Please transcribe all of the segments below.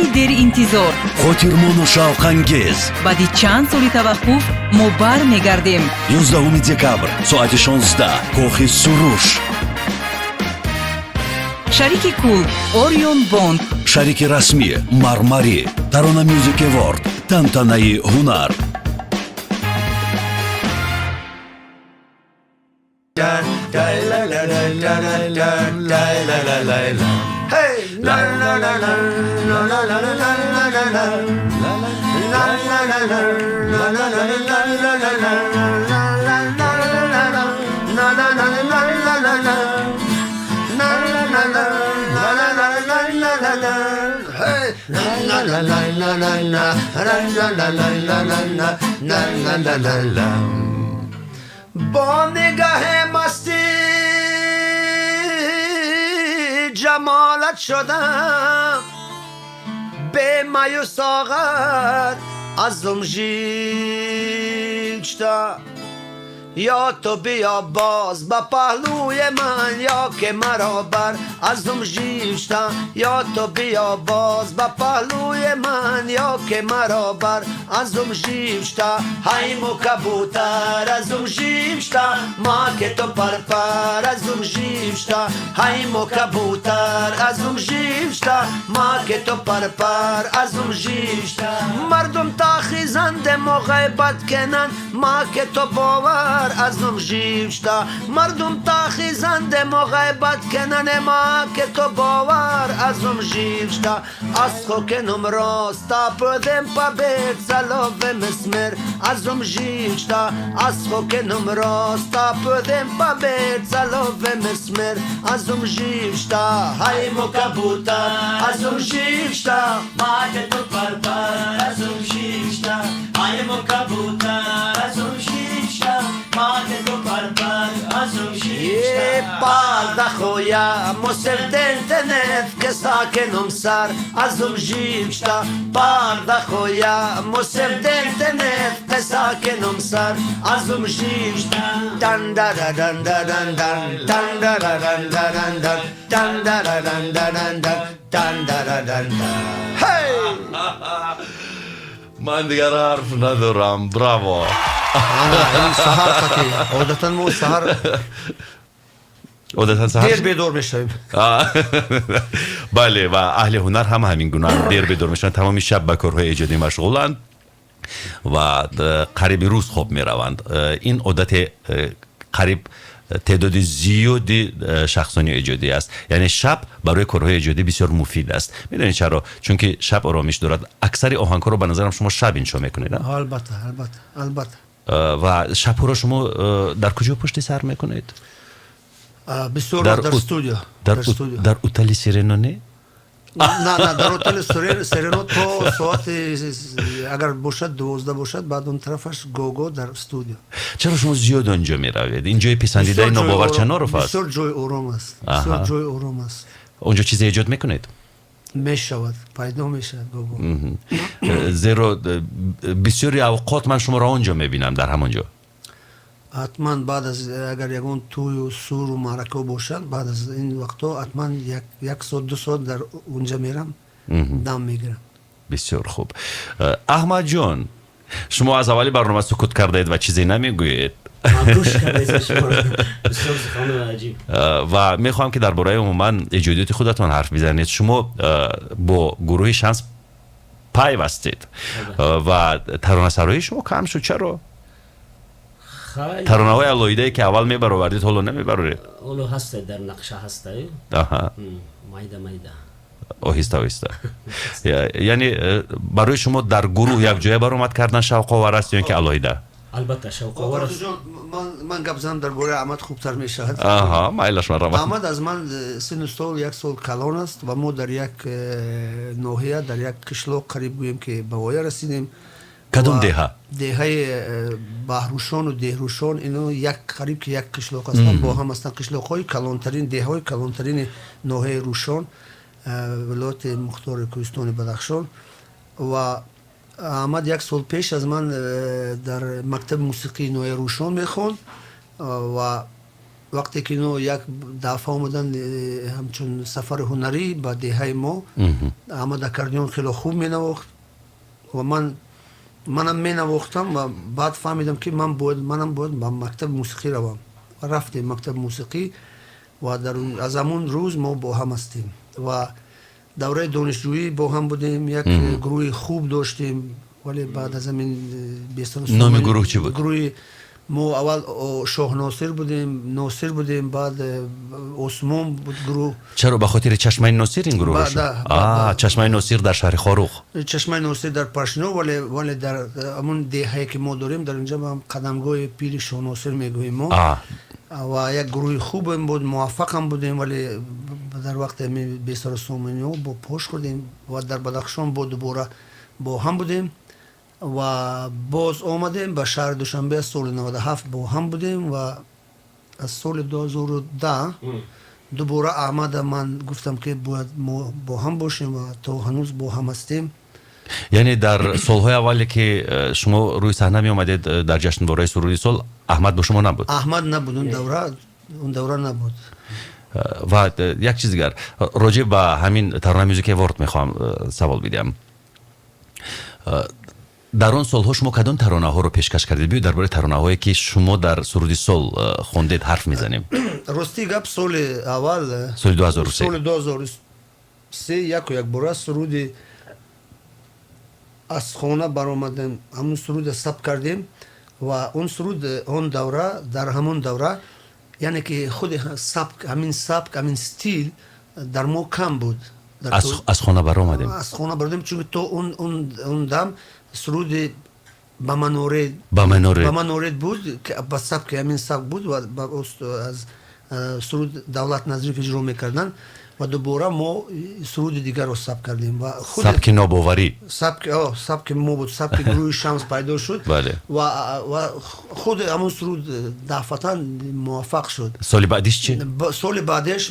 Тантанаи деринтизор. Хотирмону шавқангез. Баъди чанд соли таваққуф мо бармегардем. 11 декабр, соати 16, Кохи Суруш. Шарики кул Орион Бонк. Шарики расмӣ Мармарӣ. Тарона Music Award, тантанаи ҳунар. Бо нигаҳи мастӣ ҷамолат шудам, бемаю соғар азм жичта. Ё ту биё боз ба паҳлӯи ман, ё ки маро бар азм жишта. Ё ту биё боз ба паҳлӯи ман, ё ки маро бар азм жишта. Ҳайму кабутар азм жишта, ма ки ту парпар азм жишта. Ҳайму кабутар азм жишта, ма ки ту парпар азм жишта. Мардум тахизанде мо ғайбат кунанд, ма ки ту бовар азм жишта. Мардум тахизанде мо ғайбат кунанд, ма ки ту бовар азм жишта. Аз хокенум роста пудем пабет салове месмер азм жишта. Аз хокенум роста пудем пабет салове месмер азм жишта. Ҳайму кабутар азм жишта, ма ки ту парпар азм жишта. Ҳайму кабутар азм жишта, ма ки ту парпар азм жишта. Парда хоя мусевдентенев ке сакенум сар азм жишта. Парда хоя мусевдентенев ке сакенум сар азм жишта. Дан да да дан да дан дан дан да да дан да дан дан дан да да дан да дан дан дан да да дан да. Ҳей! Ман дигар ҳарф надорам, браво! Ин саҳар қати одатан мо саҳар одатан саҳар дер бедор мешавем. Бале, ва аҳли ҳунар ҳама ҳамин гунаанд, дер бедор мешаванд, тамоми шаб ба корҳои эҷодӣ машғуланд ва қариби рӯз хоб мераванд. Ин одате қариб теъдоди зиёди шахсони эҷодӣ аст, яъне шаб барои корҳои эҷодӣ бисёр муфид аст. Медонед чаро? Чунки шаб оромиш дорад. Аксари оҳангҳоро ба назарам шумо шаб иншо мекунед. Албатта, албатта, албатта. Ва шабҳоро шумо дар куҷо пушти сар мекунед? Бисёр дар студия. Дар Утали Сирено не? На, на, дар отели Серено то соати, агар бошад, 12 бошад, баъд он тарафаш гого дар студия. Чаро шумо зиёд он ҷо меравед? Ин ҷои писандидаи Нобовар Чаноров аст. Бисёр ҷои ором аст, бисёр ҷои ором аст. Он ҷо чизе эҷод мекунед? Мешавад, пайдо мешавад гого. Зеро бисёри авқот ман шуморо он ҷо мебинам, дар ҳамон ҷо. Ҳатман, баъд аз агар ягон тӯю суру маърака бошад, баъд аз ин вақтҳо ҳатман як соат, 2 соат дар унҷа мерам, дам мегирам. Бисёр хуб. Аҳмадҷон, шумо аз аввали барнома сукут кардаед ва чизе намегӯед. Ва мехоҳам, ки дар бораи умуман эҷодиёти худатон ҳарф бизанед. Шумо бо гурӯҳи Шамс пайвастед ва таронасароии шумо кам шуд. Чаро? Таронаҳои алоҳидае, ки аввал мебаровардед, ҳоло намебароред? Ҳоло ҳаста, дар нақша ҳаста, майда майда. Оҳиста оҳиста. Яъне барои шумо дар гурӯҳ якҷоя баромад кардан шавқовар аст ё ин ки алоҳида? Албатта, шавқовар аст. Ман гап занам дар бораи Аҳмад, хубтар мешавад. Аҳа, майлаш, марҳамат. Аҳмад аз ман сину сол як сол калон аст ва мо дар як ноҳия, дар як қишлоқ, қариб гӯем, ки ба воя расидем. Кадом деҳа? Деҳаи Баҳрушону Деҳрушон, ино як қариб ки як қишлоқ ҳастанд, бо ҳам ҳастанд, қишлоқҳои калонтарин, деҳаҳои калонтарини ноҳияи Рушон, вилояти мухтори кӯҳистони Бадахшон. Ва Аҳмад як сол пеш аз ман дар мактаби мусиқии ноҳияи Рушон мехонд ва Вақте ки ино як дафъа омадан, ҳамчун сафари ҳунарӣ ба деҳаи мо, Аҳмад аккордеон хеле хуб менавохт ва манам менавохтам. Ва баъд фаҳмидам, ки ман бояд, манам бояд ба мактаби мусиқӣ равам. Ва рафтем мактаби мусиқӣ ва аз ҳамун рӯз мо бо ҳам ҳастем ва давраи донишҷӯӣ бо ҳам будем, як гурӯҳи хуб доштем, вале баъд аз ҳамин Номи гурӯҳ чӣ буд? Гурӯҳи мо аввал Шоҳносир будем, Носир будем, баъд Осмон буд гурӯҳ. Чаро, ба хотири чашмаи Носир ин гурӯҳ? Чашмаи Носир дар шаҳри Хоруғ. Чашмаи Носир дар Пашно, вале дар ҳамун деҳае ки мо дорем, дар инҷа ҳам қадамгоҳи пири Шоҳносир мегӯем мо. Ва як гурӯҳи хубем буд, муваффақам будем, вале дар вақти ҳамин бесару сомониҳо бо пош хӯрдем. Ва дар Бадахшон бо дубора бо ҳам будем ва боз омадем ба шаҳри Душанбе, аз соли 97 бо ҳам будем. Ва аз соли 2010 дубора Аҳмада ман гуфтам, ки бояд мо бо ҳам бошем, ва то ҳанӯз бо ҳам ҳастем. Яъне дар солҳои аввале, ки шумо рӯи саҳна меомадед дар ҷашнвораи суруди сол, Аҳмад бо шумо набуд? Аҳмад набуд он давра, он давра набуд. Ва як чиз дигар, роҷеъ ба ҳамин Тарона Music Award мехоҳам савол бидиҳам. Дар он солҳо шумо кадом таронаҳоро пешкаш кардед? Биёед, дар бораи таронаҳое, ки шумо дар суруди сол хондед, ҳарф мезанем. Рости гап, соли аввал, соли 2003. Соли 2003 яку якбора суруди «Аз хона баромадем», ҳамун суруда сабт кардем. Ва он суруд он давра, дар ҳамон давра, яъне ки худи сабк, ҳамин сабк, ҳамин стил дар мо кам буд. «Аз хона баромадем». «Аз хона баромадем», чунки то он дам суруди «Ба маноред», «Ба маноред». «Ба маноред» буд, ба сабки ҳамин сабк буд ва аз суруд Давлат Назаров иҷро мекарданд. Ва дубора мо суруди дигарро сабт кардем ва сабки нобоварӣ. Сабки мо буд, сабки гурӯҳи Шамс пайдо шуд. Ва худи ҳамон суруд дафъатан муваффақ шуд. Соли баъдиш чӣ? Соли баъдиш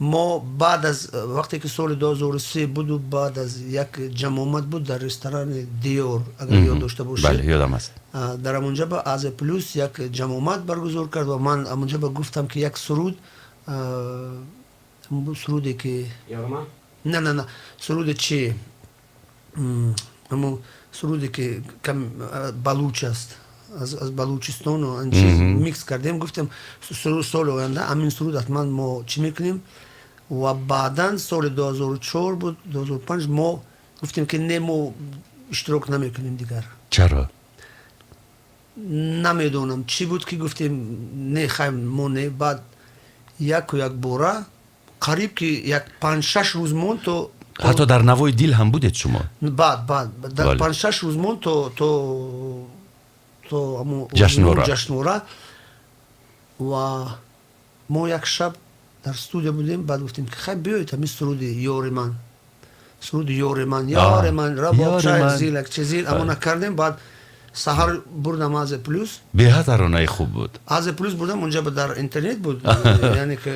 мо баъд аз вақте ки соли 2003 буду, баъд аз як ҷамъомад буд дар ресторани Диёр, агар ёд дошта бошед. Бале, ёдам аст. Дар ҳамонҷа ба Азия Плюс як ҷамъомад баргузор кард ва ман ҳамонҷа ба гуфтам, ки як суруд, суруде ки не, не, не, суруде чи, ҳамон суруде ки кам балуч аст, аз Балучистону ан чиз микс кардем. Гуфтем, соли оянда ҳамин суруд ҳатман мо чӣ мекунем. Ва баъдан соли 2004 буд, 2005, мо гуфтем, ки не, мо иштирок намекунем дигар. Чаро? Намедонам, чӣ буд, ки гуфтем, не, хай, мо не. Баъд яку якбора қариб ки як 5-6 рӯз монд то Ҳатто дар «Навои дил» ҳам будед шумо. Баъд 5-6 рӯз монд то ҷашнвора. Ҷашнвора. Ва мо як шаб дар студия будем, баъд гуфтем, ки хай, биёед, ҳамин суруди «Ёри ман», суруди «Ёри ман», ёри ман, рабобчай зилак чизил, амона кардем. Баъд саҳар бурдам Азия Плюс. Беҳад таронаи хуб буд. Азия Плюс бурдам, унҷа дар интернет буд, яъне ки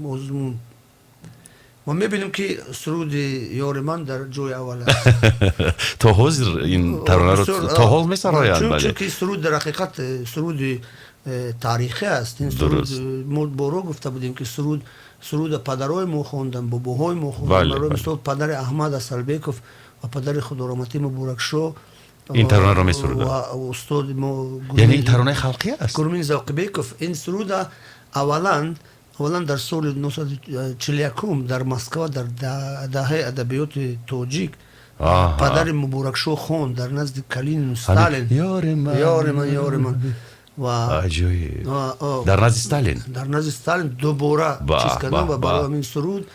озмун, ва мебинем, ки суруди «Ёри ман» дар ҷои аввал аст. То ҳозир ин таронаро то ҳол месароянд, бале. Чунки суруд дар ҳақиқат суруди таърихӣ аст. Ин суруд, мо боро гуфта будем, ки суруд, суруда падарои мо хонданд, бобоҳои мо хонданд. Барои мисол, падари Аҳмад Асалбеков ва падари худораҳматӣ Муборакшо ин таронаро месуруданд. Ва устоди мо Яъне ин таронаи халқӣ аст. Гурмин Завқибеков ин суруда аввалан дар соли 941 дар Москва, дар даҳаи адабиёти тоҷик, падари Муборакшо хонд дар назди Калинину, Сталин. «Ёри ман». «Ёри ман, ёри ман». Ва Аҷоиб, дар назди Сталин. Дар назди Сталин дубора чиз кардам. Ва барои ҳамин суруд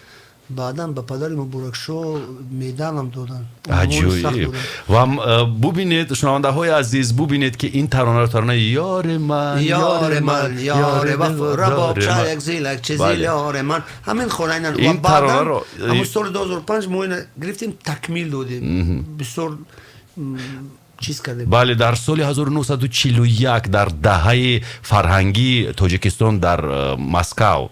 баъдан ба падари Муборакшо медалам доданд. Аҷоиб! Ва бубинед, шунавандаҳои азиз, бубинед, ки ин таронаро, таронаи «Ёри ман», «Ёри ман, ёри рабобча як зилак чизил, ёри ман», ҳамин хонайнан. Ин таронаро Ҳамун соли 2005 мо ина гирифтем, такмил додем, бисёр чиз кардем. Бале, дар соли 1941 дар даҳаи фарҳангии Тоҷикистон дар Москав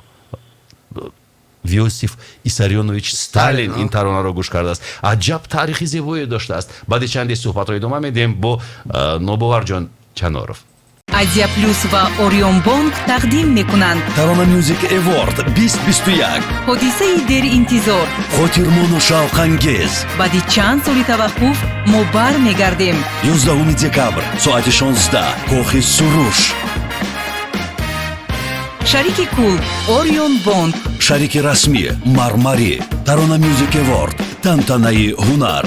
Иосиф Иссарионович Сталин ин таронаро гӯш кардааст. Аҷаб таърихи зебое доштааст. Баъди чанде суҳбатро идома медиҳем бо Нобоварҷон Чаноров. Азия Плюс ва Ориёнбонк тақдим мекунанд. Тарона Music Award 2021. Ҳодисаи деринтизор. Хотирмону шавқангез. Баъди чанд соли таваққуф мо бармегардем. 11 декабр, соати 16, Кохи Суруш. Шарики кул Ориёнбонк. Шарики расмӣ Мармарӣ. Тарона Music Award, тантанаи ҳунар.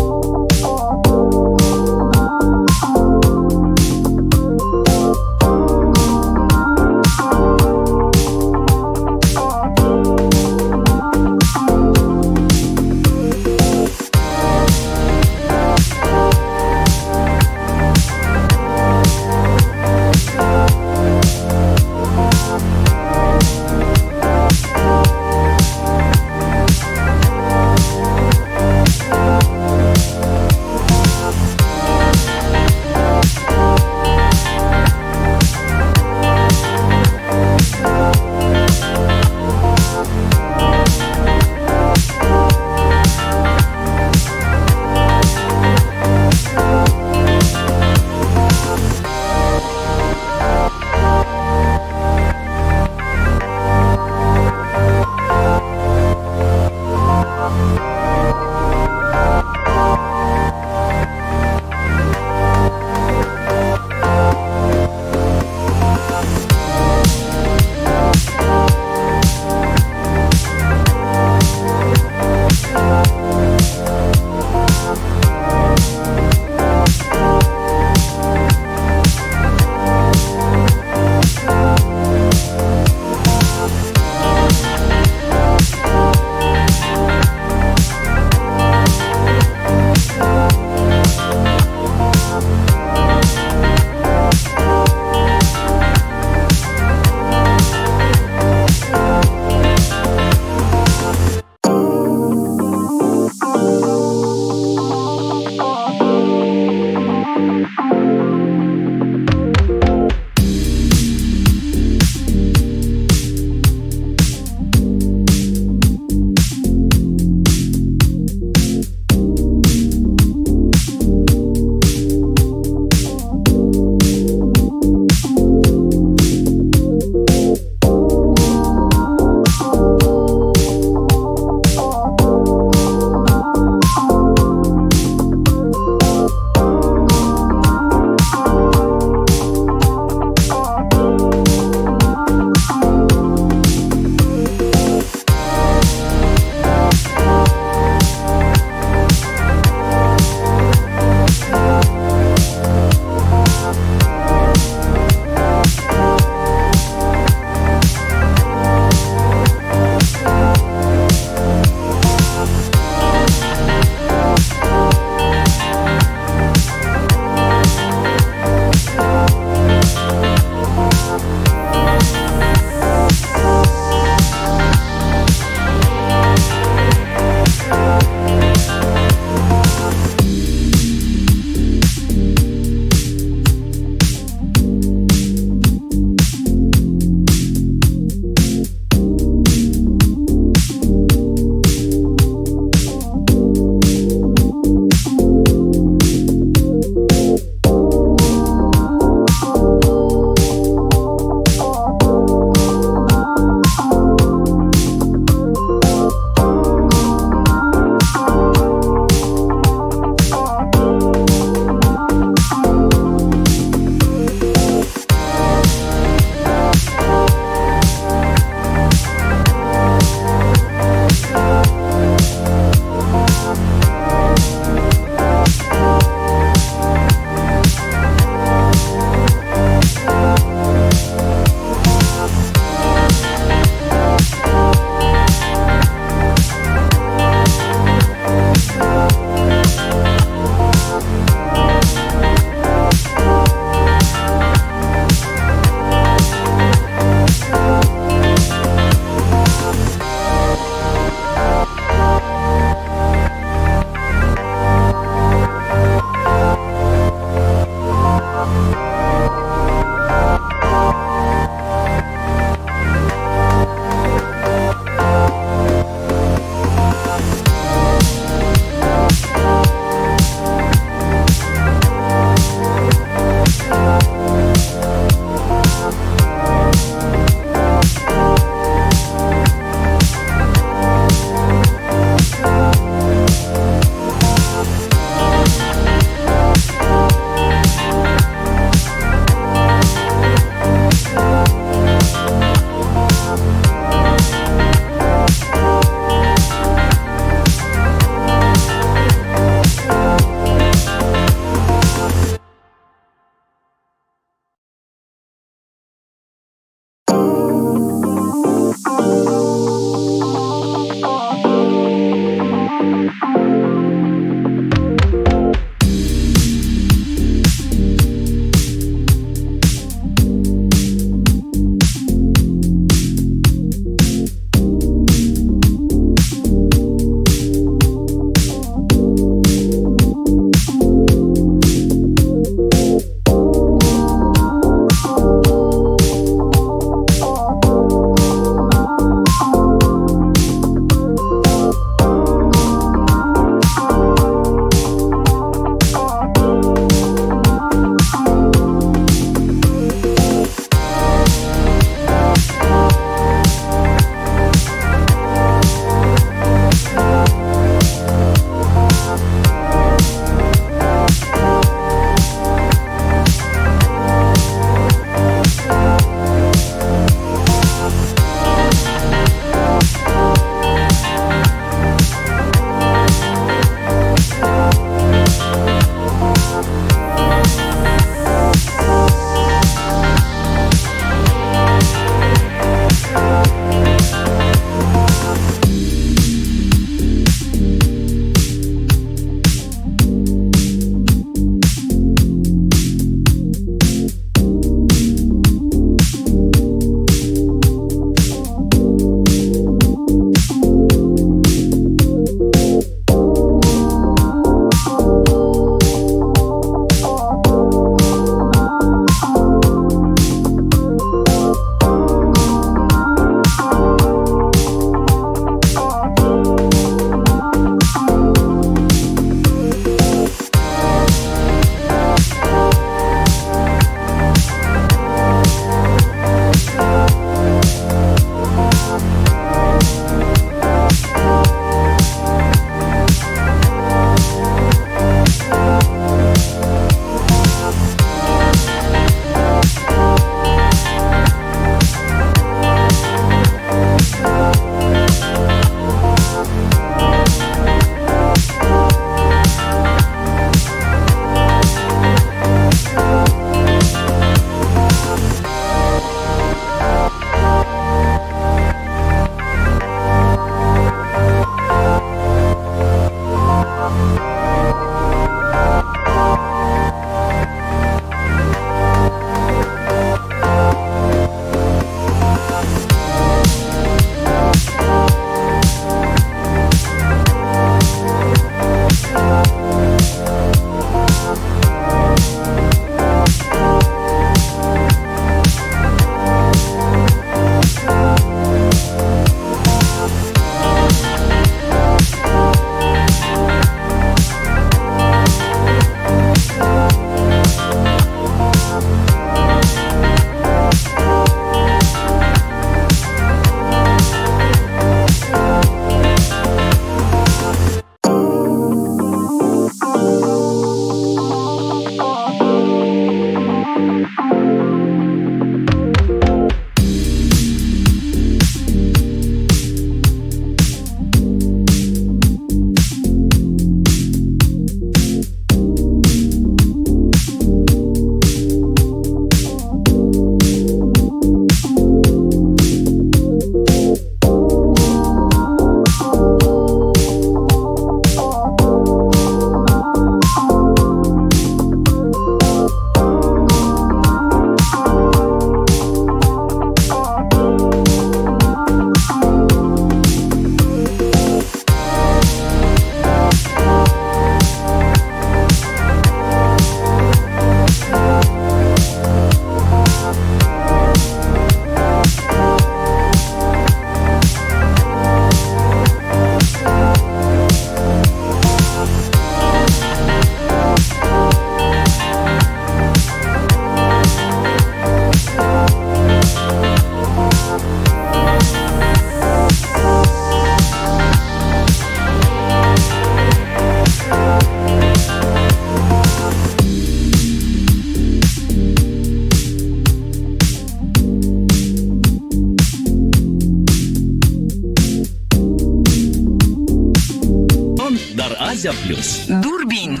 Плюс. Дурбин.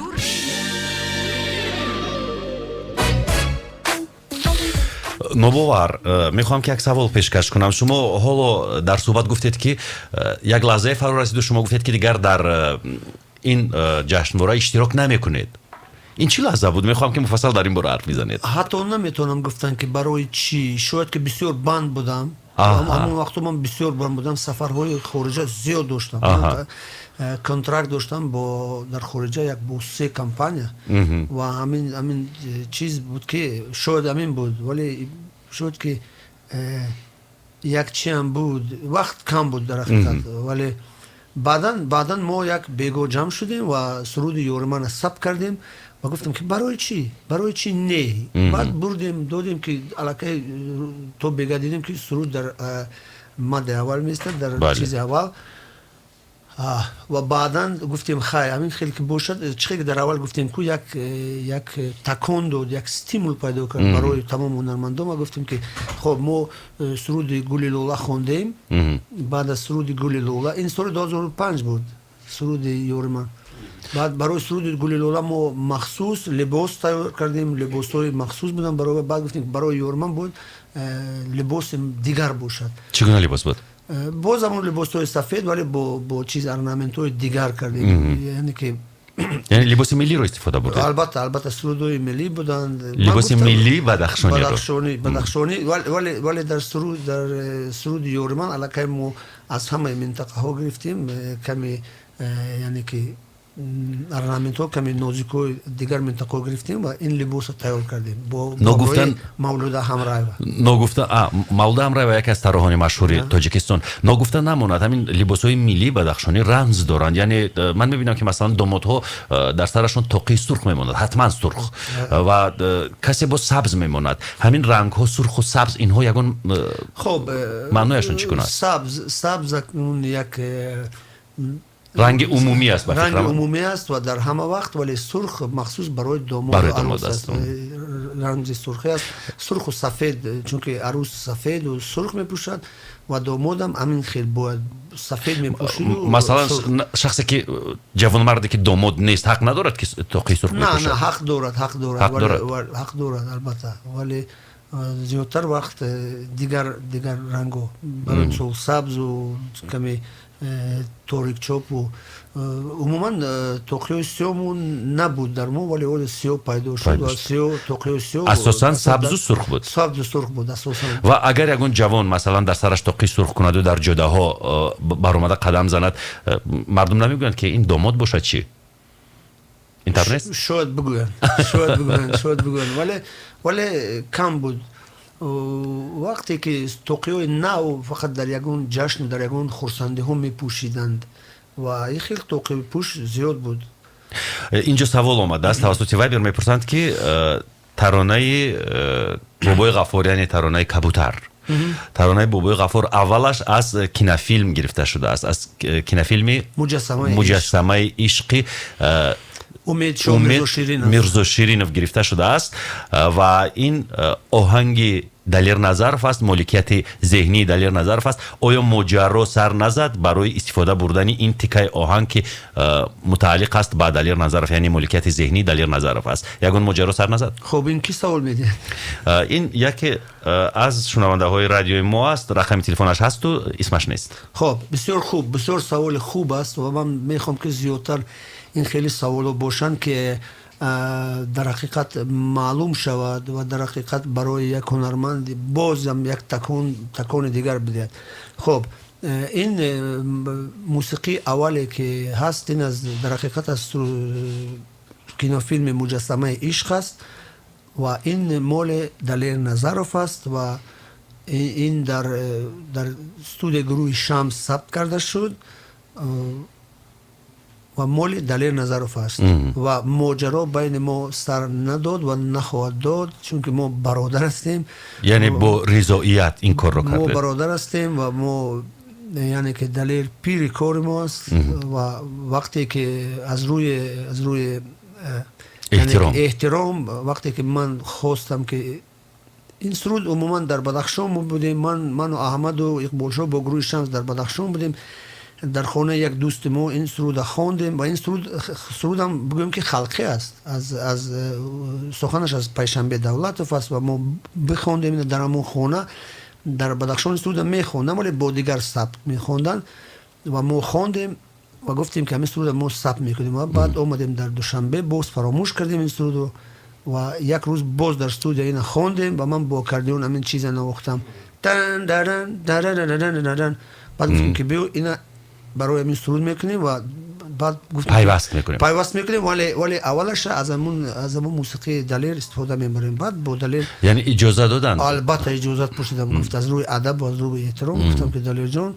Нобовар, мехоҳам, ки як савол пешкаш кунам. Шумо ҳоло дар суҳбат гуфтед, ки як лаҳзае фаро расиду шумо гуфтед, ки дигар дар ин ҷашнвора иштирок намекунед. Ин чӣ лаҳза буд? Мехоҳам, ки муфассал дар ин бора ҳарф мезанед. Ҳатто наметавонам гуфтан, ки барои чӣ. Шояд, ки бисёр банд будам. Ҳамон вақту ман бисёр банд будам, сафарҳои хориҷа зиёд доштам, контракт доштам бо дар хориҷа як бо се компания ва ҳамин чиз буд, ки шояд ҳамин буд, вале шояд, ки як чиам буд, вақт кам буд дар ҳақиқат. Вале баъдан мо як бего ҷамъ шудем ва суруди ёри мана сабт кардем ва гуфтам, ки барои чӣ не. Баъд бурдем, додем, ки аллакай то бега дидем, ки суруд дар мадди аввал меистад, дар чизи аввал. Ва баъдан гуфтем, хай, ҳамин хеле ки бошад, чӣ ки дар аввал гуфтем, ку як такон дод, як стимул пайдо кард барои тамом ҳунармандон. Ва гуфтем, ки хоб, мо суруди Гули лола хондем. Баъд аз суруди Гули лола, ин соли 2005 буд, суруди ёри ман, баъд барои суруди Гули лола мо махсус либос тайёр кардем, либосҳои махсус буданд барои. Баъд гуфтем, барои ёри ман бояд либоси дигар бошад. Чӣ гуна либос буд? Боз ҳамон либосҳои сафед, вале бо чиз, орнаментҳои дигар кардем, яъне ки Яъне либоси миллиро истифода бурдед? Албатта, сурудҳои миллӣ буданд. Либоси миллии бадахшониро. Бадахшонӣ, вале дар суруди ёри ман аллакай мо аз ҳамаи минтақаҳо гирифтем, каме, яъне ки орнаментҳо каме нозикҳои дигар минтақаҳо гирифтем ва ин либосро тайёр кардем бо Мавлуда Ҳамраева. Ногуфта, Мавлуда Ҳамраева яке аз тарроҳони машҳури Тоҷикистон. Ногуфта намонад, ҳамин либосҳои миллии бадахшонӣ рамз доранд. Яъне ман мебинам, ки масалан домодҳо дар сарашон тоқии сурх мемонад, ҳатман сурх, ва касе боз сабз мемонад. Ҳамин рангҳо, сурху сабз, инҳо ягон хоб маънояшон чӣ гуна аст? Сабз як Ранги умумӣ аст. Ранги умумӣ аст ва дар ҳама вақт, вале сурх махсус барои домод. Барои домод аст. Рамзи сурхӣ аст, сурху сафед, чунки арӯс сафеду сурх мепӯшад ва домодам ҳамин хел бояд сафед мепӯшид. Масалан, шахсе ки ҷавонмарде ки домод нест, ҳақ надорад, ки тоқии сурх мепӯшад? На, ҳақ дорад, ҳақ дорад, ҳақ дорад, албатта, вале зиёдтар вақт дигар рангҳо, барои мисол сабзу каме торикчопу. Умуман тоқиҳои сиёҳмон набуд дар мо, вале ҳоло сиёҳ пайдо шуд ва сиёҳ, тоқиҳои сиёҳ. Асосан сабзу сурх буд. Сабзу сурх буд асосан. Ва агар ягон ҷавон, масалан, дар сараш тоқи сурх кунаду дар ҷодаҳо баромада қадам занад, мардум намегӯянд, ки ин домод бошад, чӣ, ин тавр нест? Шояд бигӯянд, шояд бигӯянд, шояд бигӯянд, вале кам буд. Вақте ки тоқиҳои нав фақат дар ягон ҷашн, дар ягон хурсандиҳо мепӯшиданд ва ин хел тоқипӯш зиёд буд. Инҷо савол омадааст тавассути Вайбер, мепурсанд, ки таронаи Бобои Ғаффор, яъне таронаи Кабутар, таронаи Бобои Ғаффор аввалаш аз кинофилм гирифта шудааст, аз кинофилми Муҷассамаи ишқи Мирзоширинов гирифта шудааст ва ин оҳанги Далер Назаров аст, моликияти зеҳнии Далер Назаров аст. Оё моҷаро сар назад барои истифода бурдани ин тикаи оҳанг, ки мутааллиқ аст ба Далер Назаров, яъне моликияти зеҳнии Далер Назаров аст? Ягон моҷаро сар назад? Хоб, ин ки савол медиҳад? Ин яке аз шунавандаҳои радиои мо аст, рақами телефонаш ҳасту исмаш нест. Хоб, бисёр хуб, бисёр саволи хуб аст ва ман мехоҳам, ки зиёдтар ин хеле саволо бошанд, ки дар ҳақиқат маълум шавад ва дар ҳақиқат барои як ҳунарманд бозам як такони дигар бидиҳад. Хоб, ин мусиқии аввале ки ҳаст, ин аз дар ҳақиқат аз кинофилми Муҷассамаи ишқ аст ва ин моли Далер Назаров аст ва ин дар студияи гурӯҳи Шамс сабт карда шуд ва моли Далер Назаров аст. Ва моҷаро байни мо сар надод ва нахоҳад дод, чунки мо бародар ҳастем. Яъне бо ризоият ин корро кардед? Мо бародар ҳастем ва мо, яъне ки Далер пири кори мо аст ва вақте ки аз рӯи эҳтиром. Эҳтиром, вақте ки ман хостам, ки ин суруд, умуман дар Бадахшон будем, ману Аҳмаду Иқболшоҳ бо гурӯҳи Шамс дар Бадахшон будем. Дар хонаи як дӯсти мо ин суруда хондем ва ин сурудам бигӯем ки халқӣ аст, аз суханаш аз Пайшанбе Давлатов аст ва мо бихондем дар ҳамон хона. Дар Бадахшон суруда мехондам, вале бо дигар сабт мехонданд ва мо хондем ва гуфтем ки ҳамин суруда мо сабт мекунем. Ва баъд омадем дар Душанбе, боз фаромӯш кардем ин сурудро ва як рӯз боз дар студия ина хондем ва ман бо аккордеон ҳамин чиза навохтам. Баъд гуфтем ки биё, ина барои ҳамин суруд мекунем ва баъд гуфтем пайваст мекунем. Пайваст мекунем, вале аввалаша аз ҳамун мусиқии Далер истифода мебарем. Баъд бо Далер. Яъне иҷоза доданд? Албатта, иҷозат пурсидам. Гуфт, аз рӯи адаб ва аз рӯи эҳтиром гуфтам ки Далерҷон,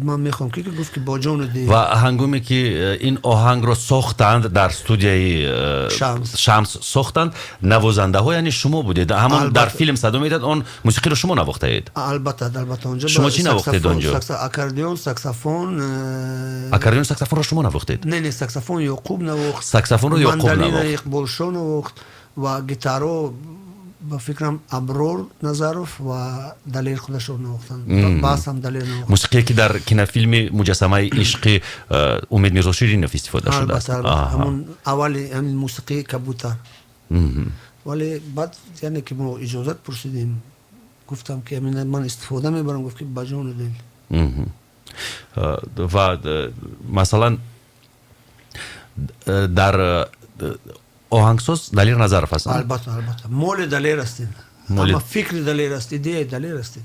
ман мехоҳам ки, гуфт ки бо ҷону дил. Ва ҳангоме ки ин оҳангро сохтанд дар студияи Шамс. Шамс сохтанд, навозандаҳо яъне шумо будед, ҳамон дар филм садо медиҳад, он мусиқиро шумо навохтаед? Албатта, онҷо Шумо чӣ навохтед онҷо? Аккордеон, саксофон. Аккордеон, саксофонро шумо навохтед? Не, саксофон Ёқуб навохт. Саксофонро Ёқуб Мандолина навохт. Иқболшо навохт ва гитаро, ба фикрам, Аброр Назаров ва Далер худашон навохтанд, бас ҳам Далер навохт. Мусиқие ки дар кинофилми «Муҷассамаи ишқи» Умед Мирзоширинов истифода шудааст. Албатта, ҳамон аввали ҳамин мусиқии кабутар. Вале баъд, яъне ки мо иҷозат пурсидем, гуфтам ки ҳамин ман истифода мебарам, гуфт ки ба ҷону дил. Ва масалан, дар оҳангсоз Далер Назаров аст? Албатта, моли Далер астин, ама фикри Далер аст, идеяи Далер астин.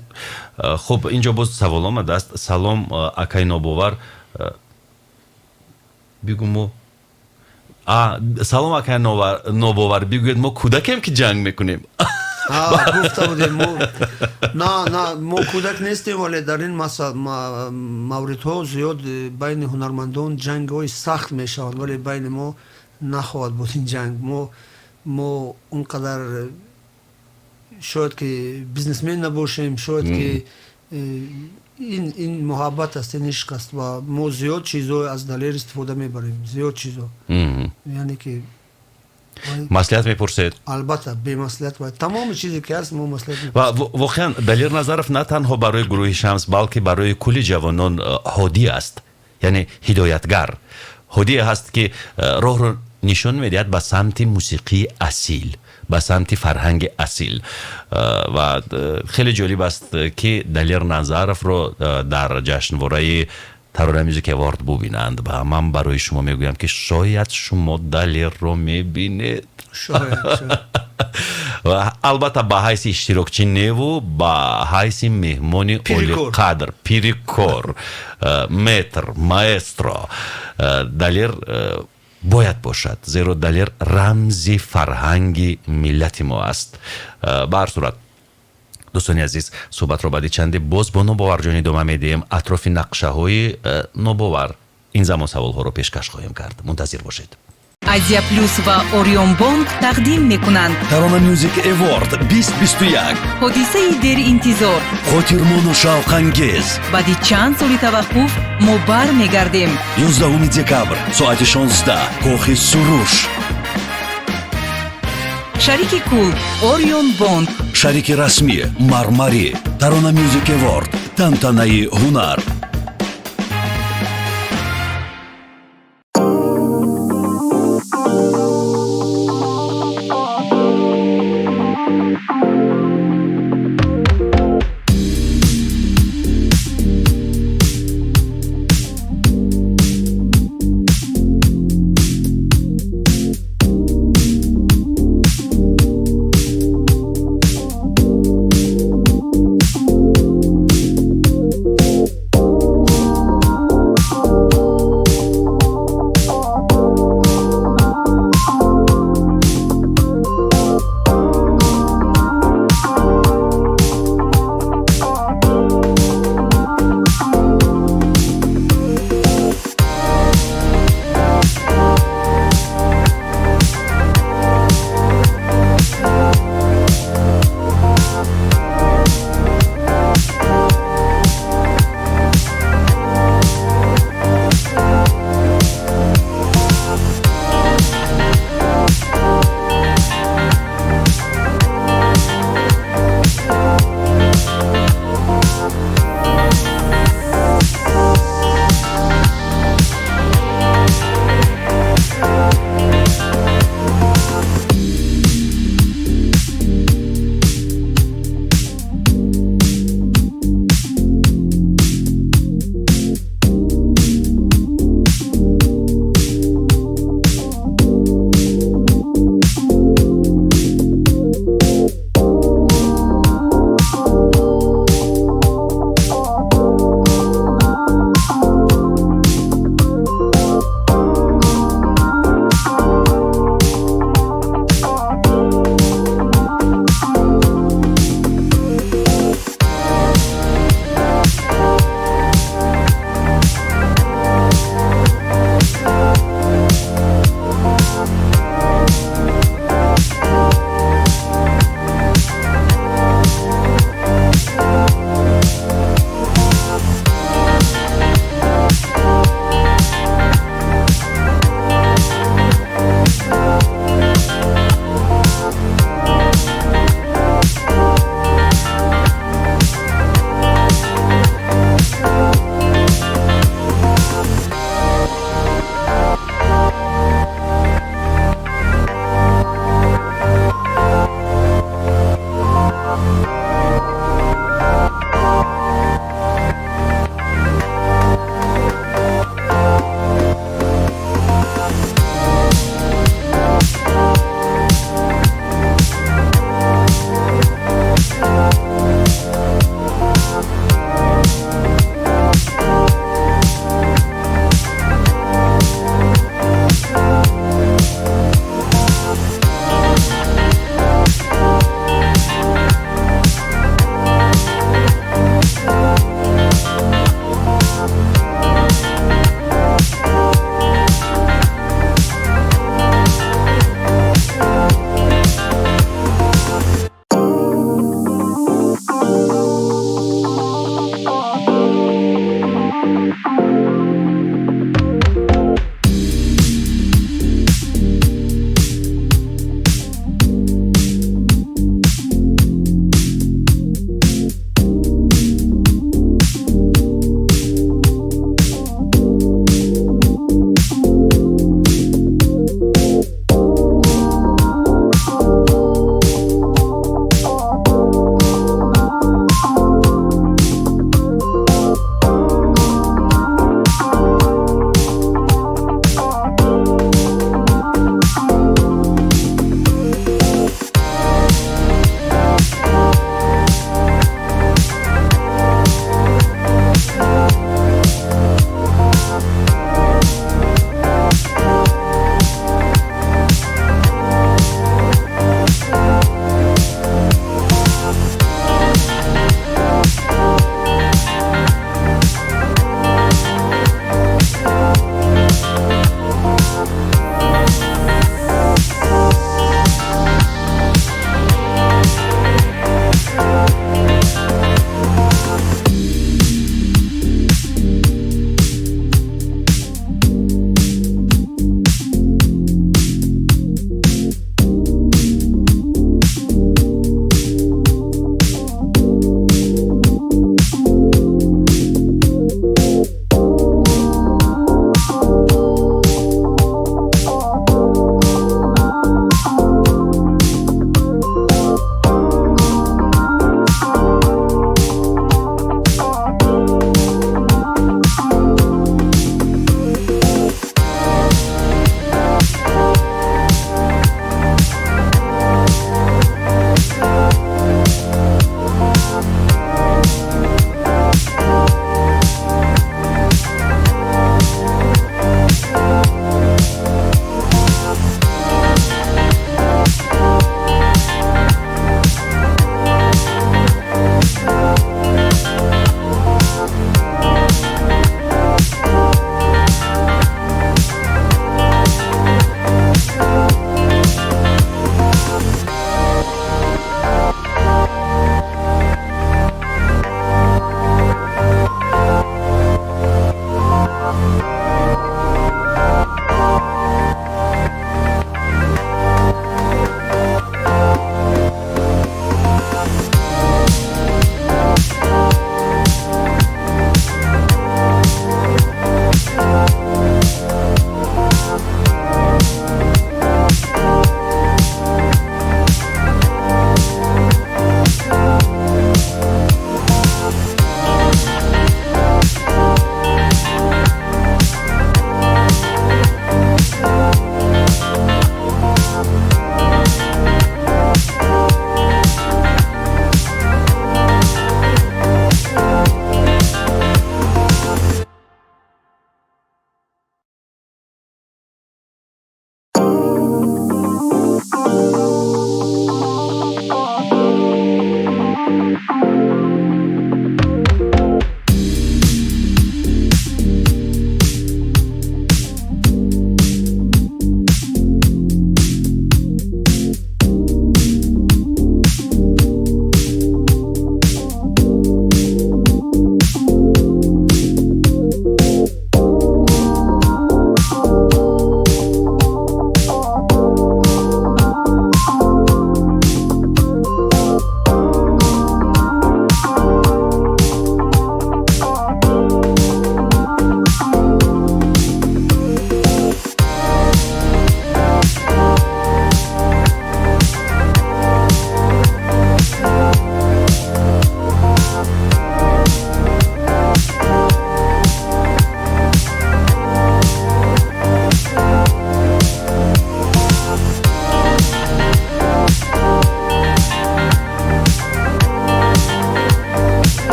Хуб, инҷо боз савол омадааст. Салом, акай Нобовар, бигӯ мо, салом, акай Нобовар, бигӯед, мо кӯдакем ки ҷанг мекунем? Гуфта будем мо, на, мо кӯдак нестем, вале дар ин мавридҳо зиёд байни ҳунармандон ҷангҳои сахт мешаванд, вале байни мо нахоҳад буд ин ҷанг. Мо он қадар шояд ки бизнесмен набошем, шояд ки ин муҳаббат аст, ин ишқ аст ва мо зиёд чизҳо аз Далер истифода мебарем, зиёд чизҳо, яъне ки Маслиҳат мепурсед? Албатта, бемаслиҳат ва тамоми чизе ки ҳаст, мо маслиҳат. Ва воқеан Далер Назаров на танҳо барои гурӯҳи Шамс, балки барои кулли ҷавонон ҳодӣ аст, яъне ҳидоятгар ҳодие ҳаст, ки роҳро нишон медиҳад ба самти мусиқии асил, ба самти фарҳанги асил. Ва хеле ҷолиб аст, ки Далер Назаровро дар ҷашнвораи Тарона Music Award бубинанд ва ман барои шумо мегӯям, ки шояд шумо Далерро мебинед ва албатта ба ҳайси иштирокчӣ неву, ба ҳайси меҳмони олиқадр, пирикор, метр, маэстро Далер бояд бошад, зеро Далер рамзи фарҳанги миллати мо аст. Ба ҳар сурат, дӯстони азиз, суҳбатро баъди чанде боз бо Нобоварҷон идома медиҳем. Атрофи нақшаҳои Нобовар ин замон саволҳоро пешкаш хоҳем кард, мунтазир бошед. Азия Плюс ва Ориёнбонк тақдим мекунанд. Тарона Music Award 2021. Ҳодисаи деринтизор. Хотирмону шавқангез. Баъди чанд соли таваққуф мо бармегардем. 11 декабр, соати 16, Кохи Суруш. Шарики кул Орион Бонк. Шарики расмӣ Мармарӣ. Тарона Music Award, тантанаи ҳунар.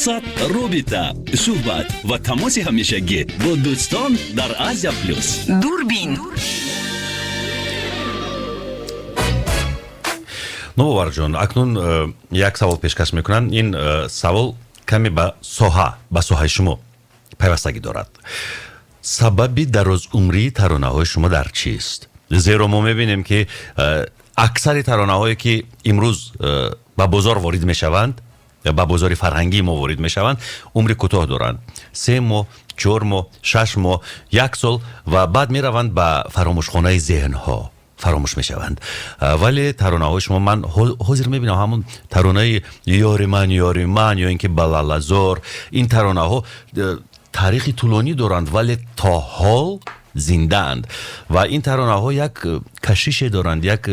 Мақсад робита, суҳбат ва тамоси ҳамешагӣ бо дӯстон дар Азия Плюс. Дурбин. Нобоварҷон, акнун як савол пешкаш мекунам. Ин савол каме ба соҳаи шумо пайвастагӣ дорад. Сабаби дарозумрии таронаҳои шумо дар чист? Зеро мо мебинем, ки аксари таронаҳое, ки имрӯз ба бозор ворид мешаванд, ба бозори фарҳангии мо ворид мешаванд, умри кӯтоҳ доранд: 3 моҳ, 4 моҳ, 6 моҳ, як сол, ва баъд мераванд ба фаромӯшхонаи зеҳнҳо, фаромӯш мешаванд. Вале таронаҳои шумо, ман ҳозир мебинам, ҳамон таронаи «Ёри ман, ёри ман» ё ин ки «Балалазор», ин таронаҳо таърихи тӯлонӣ доранд, вале то ҳол зиндаанд ва ин таронаҳо як кашише доранд, як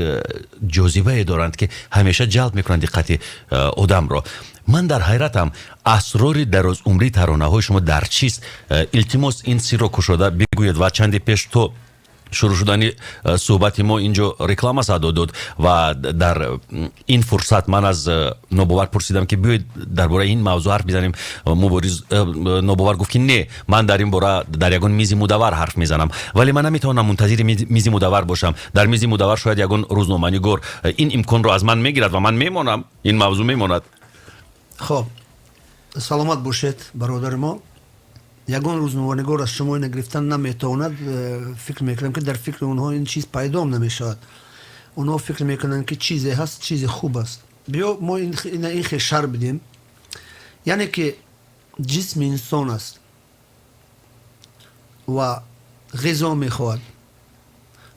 ҷозибае доранд, ки ҳамеша ҷалб мекунанд диққати одамро. Ман дар ҳайратам, асрори дарозумрии таронаҳои шумо дар чист? Илтимос, ин сирро кушода бигӯед. Ва чанде пеш, то шурӯъ шудани суҳбати мо, инҷо реклама садо дод ва дар ин фурсат ман аз Нобовар пурсидам, ки биёед, дар бораи ин мавзӯъ ҳарф бизанем. Мубориз Нобовар гуфт, ки не, ман дар ин бора дар ягон мизи мудавар ҳарф мезанам, вале ман наметавонам мунтазири мизи мудавар бошам. Дар мизи мудавар шояд ягон рӯзноманигор ин имконро аз ман мегирад ва ман мемонам, ин мавзӯъ мемонад. Хоб, саломат бошед, бародари мо. Ягон рӯзноманигор аз шумо ина гирифтан наметавонад. Фикр мекунам, ки дар фикри онҳо ин чиз пайдом намешавад. Онҳо фикр мекунанд, ки чизе ҳаст, чизе хуб аст. Биё, мо ина ин хел шарҳ бидем, яъне ки ҷисми инсон аст ва ғизо мехоҳад.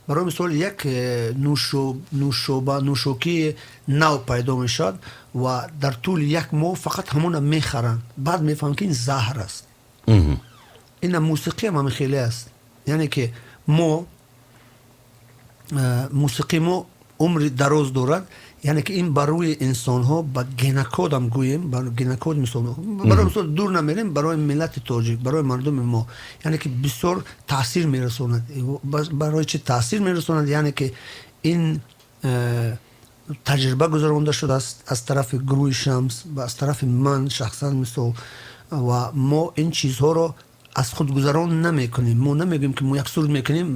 Барои мисол, як нӯшоба, нӯшокии нав пайдо мешавад ва дар тӯли як моҳ фақат ҳамона мехаранд, баъд мефаҳманд, ки ин заҳр аст. Ина мусиқиам ҳами хеле аст, яъне ки мо мусиқии мо умри дароз дорад, яъне ки ин бар рӯи инсонҳо, ба генокодам гӯем, ба генокод. Мисол, барои мисол, дур намерем, барои миллати тоҷик, барои мардуми мо, яъне ки бисёр таъсир мерасонад. Барои чи таъсир мерасонад? Яъне ки ин таҷриба гузаронда шудааст аз тарафи гурӯҳи Шамс ва аз тарафи ман шахсан, мисол, ва мо ин чизҳоро аз худгузарон намекунем. Мо намегӯем, ки мо як суруд мекунем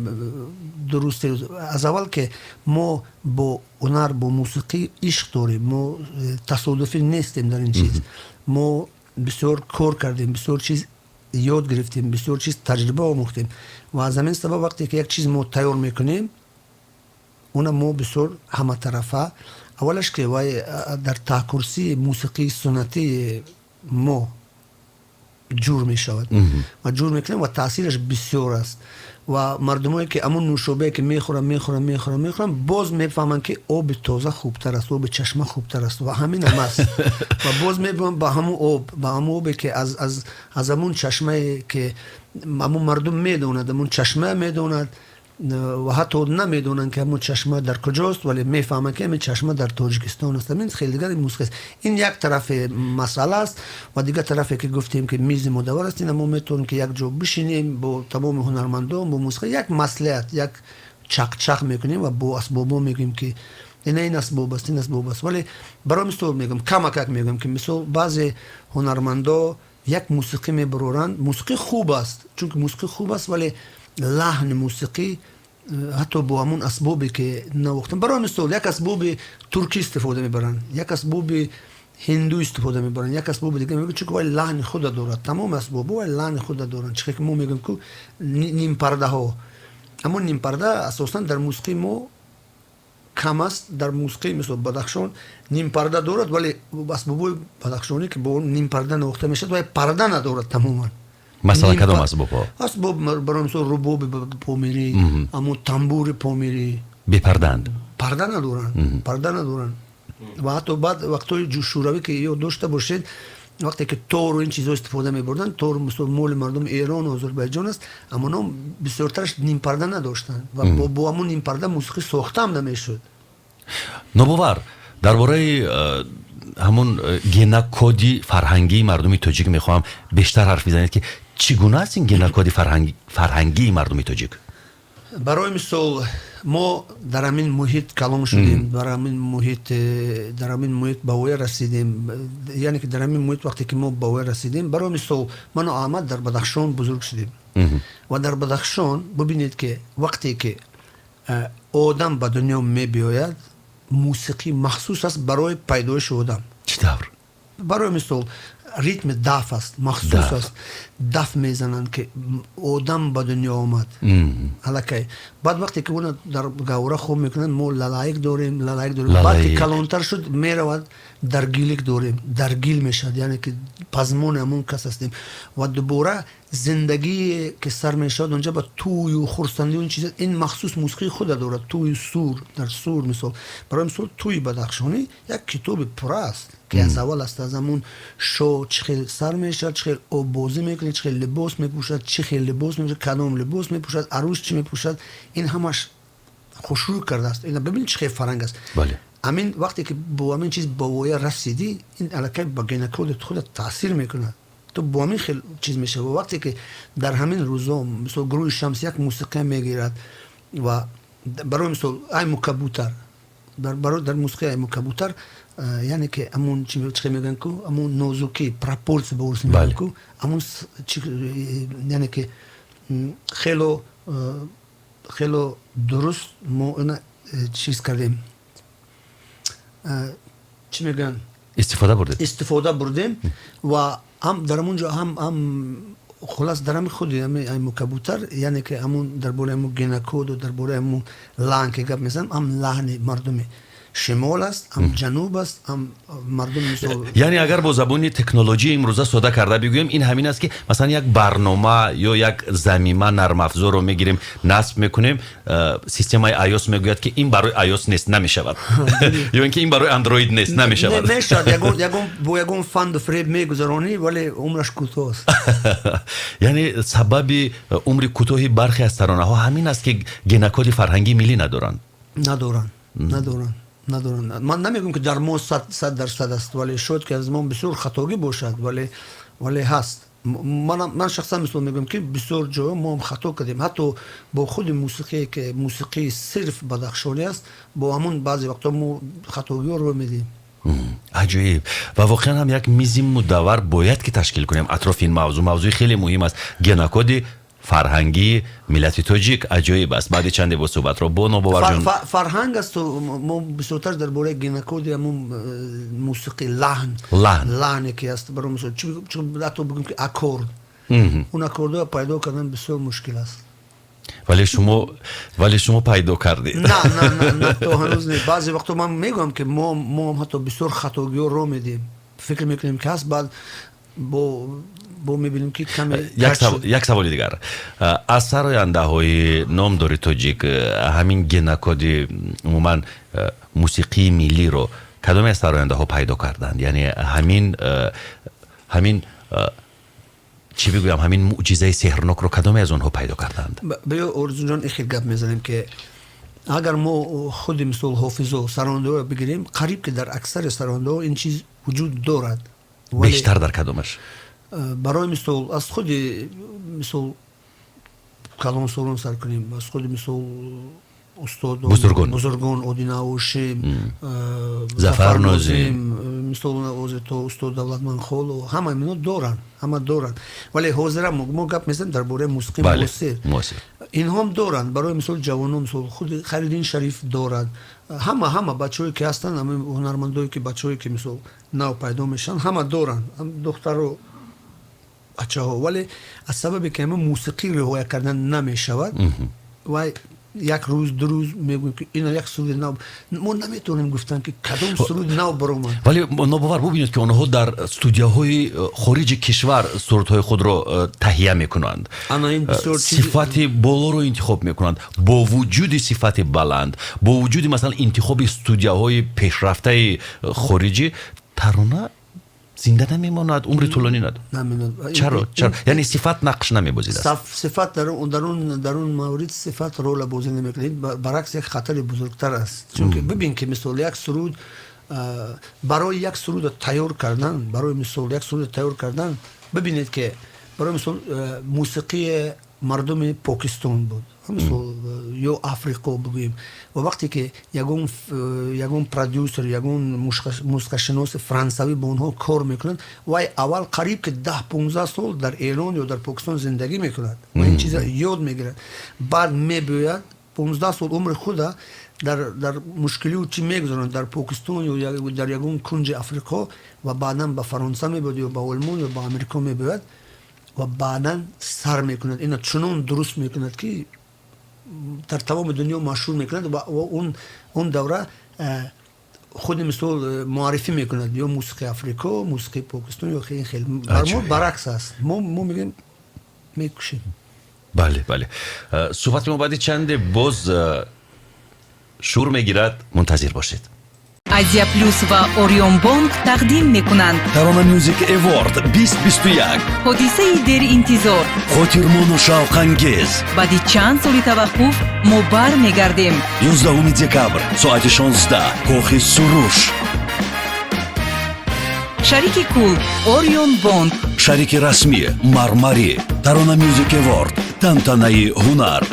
дуруст. Аз аввал ки мо бо ҳунар, бо мусиқӣ ишқ дорем, мо тасодуфӣ нестем дар ин чиз. Мо бисёр кор кардем, бисёр чиз ёд гирифтем, бисёр чиз таҷриба омӯхтем ва аз ҳамин сабаб, вақте ки як чиз мо тайёр мекунем, уна мо бисёр ҳаматарафа, аввалаш ки вай дар таҳкурсии мусиқии суннатии мо ҷур мешавад ва ҷур мекунем ва таъсираш бисёр аст. Ва мардумое ки ҳамун нӯшобае ки мехӯранд, мехӯранд, мехӯранд, мехӯранд, боз мефаҳманд, ки оби тоза хубтар аст, оби чашма хубтар аст ва ҳамин ҳам аст. Ва боз мебиёнд ба ҳамун об, ба ҳамун обе, ки аз ҳамун чашмае, ки ҳамун мардум медонад, ҳамун чашма медонад ва ҳатто намедонанд, ки ҳамун чашма дар куҷост, вале мефаҳманд, ки ҳамин чашма дар Тоҷикистон аст. Ҳамин хеле дигар мусиқӣ аст. Ин як тарафи масъала аст. Ва дигар тарафе, ки гуфтем, ки мизи мудавар аст, ина мо метавонем, ки як ҷо бишинем бо тамоми ҳунармандон, бо мусиқӣ, як маслиҳат, як чақчақ мекунем ва бо асбобҳо мегӯем, ки ина ин асбоб аст, ин асбоб аст. Вале барои мисол мегӯям, камакак мегӯям, ки мисол, баъзе ҳунармандо як мусиқӣ мебароранд. Мусиқӣ хуб аст, чунки мусиқӣ хуб аст, вале лаҳни мусиқӣ ҳатто бо ҳамун асбобе, ки навохтан, барои мисол, як асбоби туркӣ истифода мебаранд, як асбоби ҳинду истифода мебаранд, як асбоби дига мегӯянд, чунки вай лаҳни худа дорад. Тамоми асбобҳо вай лаҳни худа доранд. Чихе ки мо мегӯем, ку нимпардаҳо, аммо нимпарда асосан дар мусиқии мо кам аст. Дар мусиқии, мисол, Бадахшон нимпарда дорад, вале асбобҳои бадахшонӣ, ки бо нимпарда навохта мешавад, вай парда надорад тамоман. Масалан, кадом асбобҳо? Асбоб, барои мисол, рубоби помирӣ, ҳамун тамбури помирӣ. Бепардаанд. Парда надоранд, парда надоранд. Ва ҳатто баъд вақтҳои шӯравӣ, ки ёд дошта бошед, вақте ки тору ин чизҳо истифода мебурданд, тор, мисол, моли мардуми Эрону Озарбайҷон аст, аммо бисёртараш нимпарда надоштанд ва бо ҳамун нимпарда мусиқӣ сохтаам намешуд. Нобовар, дар бораи ҳамун генокоди фарҳангии мардуми тоҷик мехоҳам бештар ҳарф бизанед, ки чӣ гуна аст ин генокоди фарҳангии мардуми тоҷик? Барои мисол, Мо дар ҳамин муҳит калон шудем, дар ҳамин муҳит ба воя расидем. Яъне ки дар ҳамин муҳит вақте ки мо ба воя расидем, барои мисол, ману Аҳмад дар Бадахшон бузург шудем ва дар Бадахшон бубинед, ки вақте ки одам ба дунё мебиёяд, мусиқӣ махсус аст барои пайдоиши одам. Чӣ тавр? Барои мисол, ритми даф аст, махсус аст, даф мезананд, ки одам ба дунё омад аллакай. Баъд вақте ки ӯна дар гаҳвора хоб мекунанд, мо лалаик дорем, лалаик дорем. Баъд ки калонтар шуд, меравад, даргилик дорем, даргил мешавад, яъне ки пазмони ҳамон кас ҳастем. Ва дубора зиндагие ки сар мешавад, онҷа ба тӯю хурсандӣ, он чиз, ин махсус мусиқии худа дорад. Тӯю сур, дар сур, мисол, барои мисол, тӯи бадахшонӣ як китоби пурра аст, ки аз аввал аст, аз ҳамун шо чӣ хел сар мешавад, чӣ хел оббозӣ мекунад, чӣ хел либос мепӯшад, чӣ хел либос мепӯшад, кадом либос мепӯшад, арӯс чӣ мепӯшад, ин ҳамаш хушрӯй кардааст. Ина бибин, чӣ хел фарҳанг аст. Ҳамин вақте ки бо ҳамин чиз ба воя расидӣ, ин аллакай ба генокодат худат таъсир мекунад, ту бо ҳамин хел чиз мешавад. Ва вақте ки дар ҳамин рӯзо, мисол, гурӯҳи Шамс як мусиқия мегирад ва барои мисол, «Айму кабутар», дар мусиқии «Айму кабутар», яъне ки ҳамун чӣ мегӯянд ку, ҳамун нозукӣ, пропорция ба урусӣ мегӯянд ку, ҳамун, яъне ки хело хело дуруст мо ина чиз кардем, чӣ мегӯянд? Истифода бурдед. Истифода бурдем ва ҳам дар ҳамун ҷо ҳам хулас дар ҳами худи ҳами кабутар, яъне ки ҳамун дар бораи ҳамун генокоду, дар бораи ҳамун лаҳн ки гап мезанам, ҳам лаҳни мардуми шимол аст, ҳам ҷануб аст, ҳам мардум, мисол. Яъне агар бо забони технологияи имрӯза сода карда бигӯем, ин ҳамин аст, ки масалан як барнома ё як замима, нармафзорро мегирем, насб мекунем, системаи iOS мегӯяд, ки ин барои iOS нест, намешавад, ё ин ки ин барои Android нест, намешавад. Мешавад, ягон бо ягон фанду фиреб мегузаронӣ, вале умраш кӯтоҳ аст. Яъне сабаби умри кӯтоҳи бархе аз таронаҳо ҳамин аст, ки генокоди фарҳангии миллӣ надоранд. Надоранд, надоранд, надоранд. Ман намегӯям, ки дар мо 100% аст, вале шояд ки аз мо бисёр хатогӣ бошад, вале ҳаст. Ман шахсан, мисол, мегӯям, ки бисёр ҷоҳо мо ҳам хато кардем, ҳатто бо худи мусиқие, ки мусиқии сирф бадахшонӣ аст, бо ҳамун баъзе вақтҳо мо хатогиҳо рӯй медиҳем. Аҷоиб! Ва воқеан ҳам як мизи мудаввар бояд ки ташкил кунем атрофи ин мавзӯъ. Мавзӯи хеле муҳим аст, генокоди фарҳангии миллати тоҷик. Аҷоиб аст. Баъди чанде бо суҳбатро бо Нобоварҷон. Фарҳанг асту мо бисёртар дар бораи генокоди ҳамун мусиқи, лаҳн. Лаҳн. Лаҳне ки аст, барои мисол, ҳатто бигӯем, ки аккорд, он аккордҳоро пайдо кардан бисёр мушкил аст. Вале шумо пайдо кардед. На, на, на, на, то ҳанӯз не. Баъзе вақтҳо ман мегӯям, ки мо ҳам ҳатто бисёр хатогиҳо роҳ медиҳем, фикр мекунем, ки ҳаст, баъд бо мебинем, ки каме. Як саволи дигар: аз сарояндаҳои номдори тоҷик ҳамин генокоди, умуман мусиқии миллиро кадоме аз сарояндаҳо пайдо карданд? Яъне ҳамин, чӣ бигӯям, ҳамин мӯъҷизаи сеҳрнокро кадоме аз онҳо пайдо карданд? Биё, Орзуҷон, ин хел гап мезанем, ки агар мо худи, мисол, ҳофизо, сарондаҳоро бигирем, қариб ки дар аксари сарондаҳо ин чиз вуҷуд дорад. Бештар дар кадомаш? Барои мисол, аз худи, мисол, калонсолон сар кунем, аз худи, мисол, устод бузургон. Бузургон, Одина Ҳошим, Зафар Нозим. Мисол, ҳозир то устод Давлатманд Холов, ҳама ино доранд, ҳама доранд. Вале ҳозира мо гап мезанем дар бораи мусиқии муосир. Инҳом доранд. Барои мисол, ҷавонон, мисол, худи Хайриддин Шариф дорад. Ҳама бачаҳое ки ҳастанд, ҳама ҳунармандое ки, бачаҳое ки, мисол, нав пайдо мешаванд, ҳама доранд, духтару бачаҳо. Вале аз сабабе ки ҳама мусиқӣ риоя кардан намешавад, вай як рӯз, 2 рӯз мегӯем, ки ина як суруди нав, мо наметавонем гуфтан, ки кадом суруди нав баромад. Вале, Нобовар, бубинед, ки онҳо дар студияҳои хориҷи кишвар сурудҳои худро таҳия мекунанд, сифати болоро интихоб мекунанд. Бо вуҷуди сифати баланд, бо вуҷуди, масалан, интихоби студияҳои пешрафтаи хориҷӣ, тарона зинда намемонад, умри тӯлонӣ надорад. Чаро? Чаро? Яъне сифат нақш намебозид? Сифат дар он маврид сифат рола бозӣ намекунад, баръакс, як хатари бузургтар аст. Чунки бибин, ки мисол, як суруд, барои як суруда тайёр кардан, барои мисол, як суруда тайёр кардан, бибинед, ки барои мисол, мусиқии Мардуми Покистон буд, мисол, ё Африқо бигӯем. Ва вақте ки ягон продюсер, ягон мусиқашиноси франсавӣ бо онҳо кор мекунад, вай аввал қариб ки 10-15 сол дар Эрон ё дар Покистон зиндагӣ мекунад ва ин чиза ёд мегирад. Баъд мебиёяд, 15 сол умри худа дар мушкилию чӣ мегузаронад дар Покистон ё дар ягон кунҷи Африқо ва баъдан ба Фаронса мебиёд ё ба Олмон ё ба Амрико мебиёяд ва баъдан сар мекунад, ина чунон дуруст мекунад, ки дар тамоми дунё машҳур мекунад ва он давра худи, мисол, муаррифӣ мекунад ё мусиқии Африко, мусиқии Покистон ё хел хел. Бар мо баръакс аст, мо мегӯем, мекушем. Бале, суҳбати мо баъди чанде боз шур мегирад, мунтазир бошед. Азия Плюс ва Ориёнбонк тақдим мекунанд. Тарона Music Award 2021. Ҳодисаи деринтизор. Хотирмону шавқангез. Баъди чанд соли таваққуф мо бармегардем. 11 декабр, соати 16, Кохи Суруш. Шарики кул Ориёнбонк. Шарики расмӣ Мармарӣ. Тарона Music Award, тантанаи ҳунар.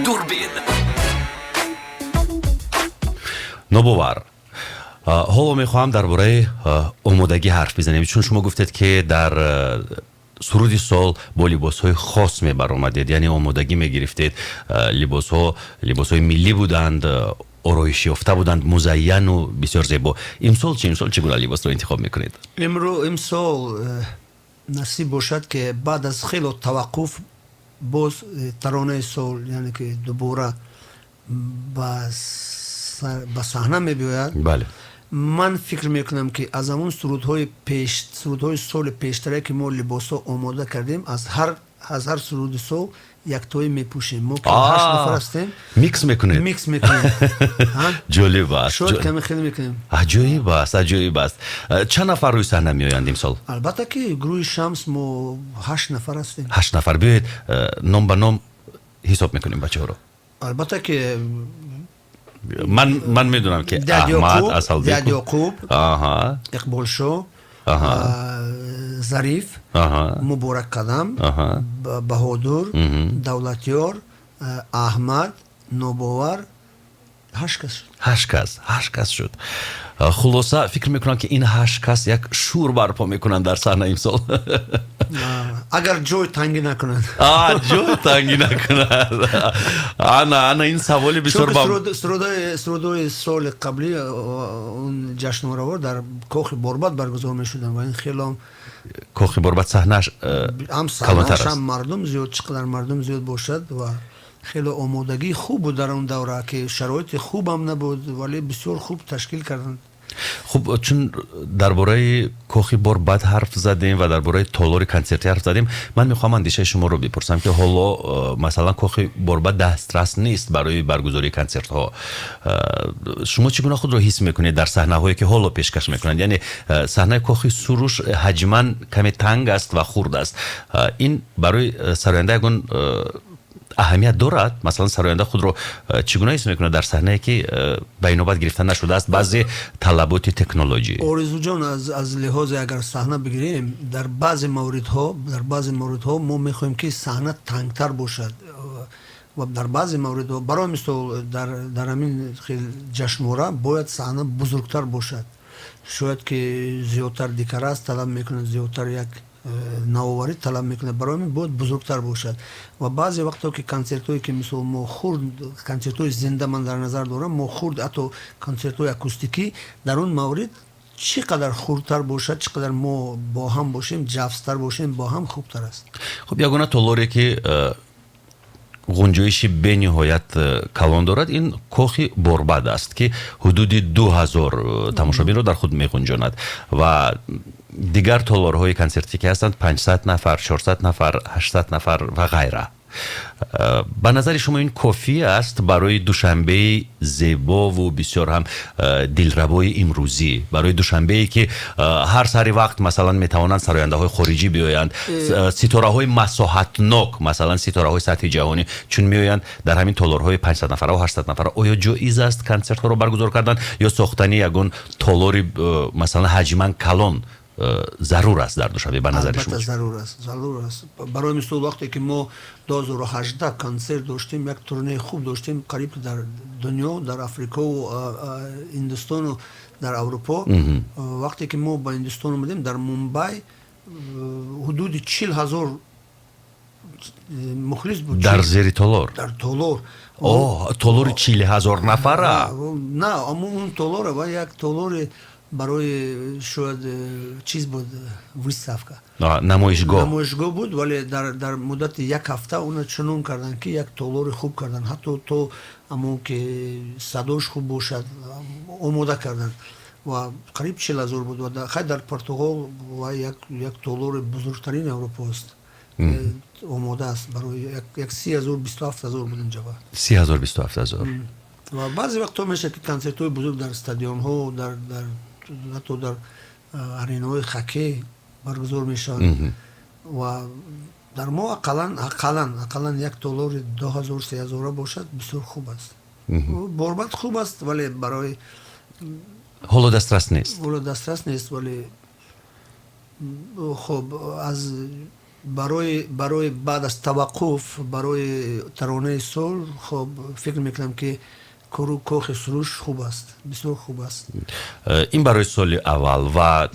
Дурбин. Нобовар, ҳоло мехоҳам дар бораи омодагӣ ҳарф бизанем, чун шумо гуфтед, ки дар суруди сол бо либосҳои хос мебаромадед, яъне омодагӣ мегирифтед, либосҳо либосҳои миллӣ буданд, ороиш ёфта буданд, музайяну бисёр зебо. Имсол чи? Имсол чӣ гуна либосро интихоб мекунед? Имсол насиб бошад, ки баъд аз хело таваққуф боз таронаи сол, яъне ки дубора ба саҳна мебиёяд. Ман фикр мекунам, ки аз ҳамун сурудҳои пеш, сурудҳои соли пештара, ки мо либосҳо омода кардем, аз ҳар суруди сол яктоӣ мепӯшем. Мо ки ҳашт нафар ҳастем. Микс мекунед? Микс мекунем. Ҷолиб аст. Шояд каме хеле мекунем. Аҷоиб аст, аҷоиб аст. Чанд нафар рӯи саҳна меоянд имсол? Албатта ки гурӯҳи Шамс мо ҳашт нафар ҳастем. Ҳашт нафар. Биёед, ном ба ном ҳисоб мекунем бачаҳоро. Албатта ки Ман медонам, ки Аҳмад Асалбеков. Ёқуб, Иқболшо, Зариф, Муборак Қадам, Баҳодур, Давлатёр, Аҳмад, Нобовар. Ҳашт кас шуд. Ҳашт кас, ҳашт кас шуд. Хулоса, фикр мекунам, ки ин ҳашт кас як шӯр барпо мекунанд дар саҳна имсол. Агар ҷой тангӣ накунанд. Ҷой тангӣ накунад. Ана ин саволи бисёр. Сурудҳои соли қаблӣ, он ҷашнвораҳо дар Кохи Борбад баргузор мешуданд ва ин хело Кохи Борбад саҳнааш ҳам саҳнааш, ҳам мардум зиёд, чӣ қадар мардум зиёд бошад, ва хеле омодагии хуб буд дар он давра, ки шароити хубам набуд, вале бисёр хуб ташкил карданд. Хуб, чун дар бораи Кохи Борбад ҳарф задем ва дар бораи толори консертӣ ҳарф задем, ман мехоҳам андешаи шуморо бипурсам, ки ҳоло масалан, Кохи Борбад дастрас нест барои баргузории консертҳо. Шумо чӣ гуна худро ҳис мекунед дар саҳнаҳое, ки ҳоло пешкаш мекунанд? Яъне саҳнаи Кохи Суруш ҳаҷман каме танг аст ва хурд аст. Ин барои сароянда ягон аҳамият дорад? Масалан, сароянда худро чӣ гуна ҳис мекунад дар саҳнае, ки ба инобат гирифта нашудааст баъзе талаботи технологӣ? Оризуҷон, аз лиҳозе агар саҳна бигирем, дар баъзе мавридҳо мо мехоҳем, ки саҳна тангтар бошад, ва дар баъзе мавридҳо, барои мисол, дар ҳамин хел ҷашнвора бояд саҳна бузургтар бошад. Шояд ки зиёдтар декорация талаб мекунад, зиёдтар як навоварӣ талаб мекунад. Барои ҳамин бояд бузургтар бошад. Ва баъзе вақтҳо ки консертҳое, ки мисол мо хурд, консертҳои зинда ман дар назар дорам, мо хурд, ҳатто консертҳои акустикӣ, дар он маврид чӣ қадар хурдтар бошад, чӣ қадар мо бо ҳам бошем, ҷафстар бошем, бо ҳам хубтар аст. Хуб, ягона толоре, ки гунҷоиши бениҳоят калон дорад, ин Кохи Борбад аст, ки ҳудуди 2000 тамошобинро дар худ мегунҷонад, ва дигар толорҳои консертӣ, ки ҳастанд, 500 нафар, 400 нафар, 800 нафар ва ғайра. Ба назари шумо, ин кофӣ аст барои Душанбеи зебову бисёр ҳам дилрабои имрӯзӣ, барои Душанбее, ки ҳар сари вақт, масалан, метавонанд сарояндаҳои хориҷӣ биёянд, ситораҳои масоҳатнок, масалан, ситораҳои сатҳи ҷаҳонӣ чун меоянд, дар ҳамин толорҳои 500 нафара ва 800 нафара оё ҷоиз аст консертҳоро баргузор кардан ё сохтани ягон толори, масалан, ҳаҷман калон зарур аст дар Душанбе, ба назари шумо? Зарур аст, зарур аст. Барои мисол, вақте ки мо 2018 консерт доштем, як турнеи хуб доштем қариб дар дунё, дар Африкову Ҳиндустону дар Аврупо. Вақте ки мо ба Ҳиндустон омадем, дар Мумбай ҳудуди 40 000 мухлис буд. Дар зери толор? Дар толор. О, толори 40 000 нафара? На, он толора ва як толори барои шояд чиз буд, выставка. Намоишгоҳ. Намоишгоҳ буд, вале дар муддати як ҳафта уна чунон карданд, ки як толори хуб карданд, ҳатто то ҳамон ки садош хуб бошад, омода карданд, ва қариб 40 000 буд. Ва хай, дар Португал ва як толори бузургтарини Аврупо аст, омода аст барои як 30 000, 27 000 буд инҷа. 30 000, 27 000. Ва баъзе вақтҳо мешавад, ки консертҳои бузург дар стадионҳо, дар ҳатто дар аренаҳои хоккей баргузор мешаванд. Ва дар мо ақаллан як толори 2000, 3000-а бошад, бисёр хуб аст. Борбад хуб аст, вале барои Ҳоло дастрас нест. Ҳоло дастрас нест, вале хуб аз Барои баъд аз таваққуф, барои таронаи сол, хоб, фикр мекунам, ки кору Кохи Суруш хуб аст, бисёр хуб аст. Ин барои соли аввал ва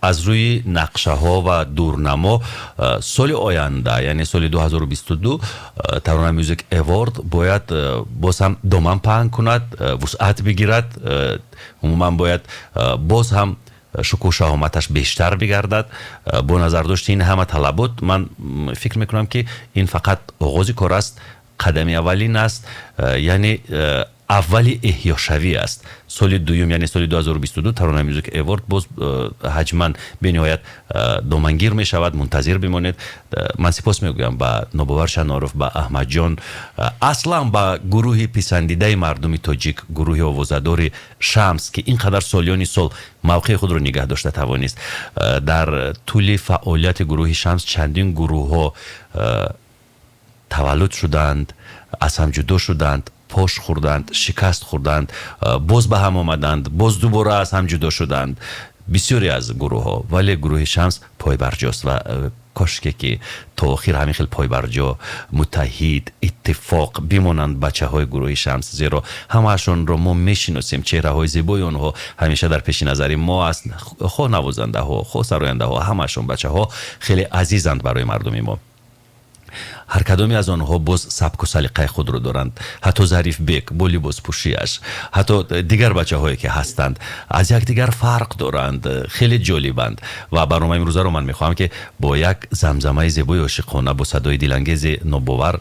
аз рӯи нақшаҳо ва дурнамо соли оянда, яъне соли 2022, Тарона Music Award бояд боз ҳам доман паҳн кунад, вусъат бигирад, умуман бояд боз ҳам шукӯҳ шаҳоматаш бештар бигардад. Бо назардошти ин ҳама талабот, ман фикр мекунам, ки ин фақат оғози кор аст, қадами аввалин аст, яъне аввали эҳёшавӣ аст. Соли дуюм, яъне соли 2022, Тарона Music Award боз ҳаҷман бениҳоят домангир мешавад. Мунтазир бимонед. Ман сипос мегӯям ба Нобовар Шаноров, ба Аҳмадҷон, аслан ба гурӯҳи писандидаи мардуми тоҷик, гурӯҳи овозадори Шамс, ки ин қадар солиёни сол мавқеи худро нигаҳ дошта тавонист. Дар тӯли фаъолияти гурӯҳи Шамс чандин гурӯҳҳо таваллуд шуданд, аз ҳам ҷудо шуданд, пош хӯрданд, шикаст хӯрданд, боз ба ҳам омаданд, боз дубора аз ҳам ҷудо шуданд бисёре аз гурӯҳҳо, вале гурӯҳи Шамс пойбарҷост ва кошке ки то охир ҳамин хел пойбарҷо, муттаҳид, иттифоқ бимонанд бачаҳои гурӯҳи Шамс, зеро ҳамаашонро мо мешиносем, чеҳраҳои зебои онҳо ҳамеша дар пеши назари мо аст, хоҳ навозандаҳо, хоҳ сарояндаҳо, ҳамаашон бачаҳо хеле азизанд барои мардуми мо. Ҳар кадоме аз онҳо боз сабку салиқаи худро доранд, ҳатто Зарифбек бо либоспӯшиаш, ҳатто дигар бачаҳое ки ҳастанд, аз якдигар фарқ доранд, хеле ҷолибанд. Ва барномаи имрӯзаро ман мехоҳам, ки бо як замзамаи зебои ошиқона бо садои дилангези Нобовар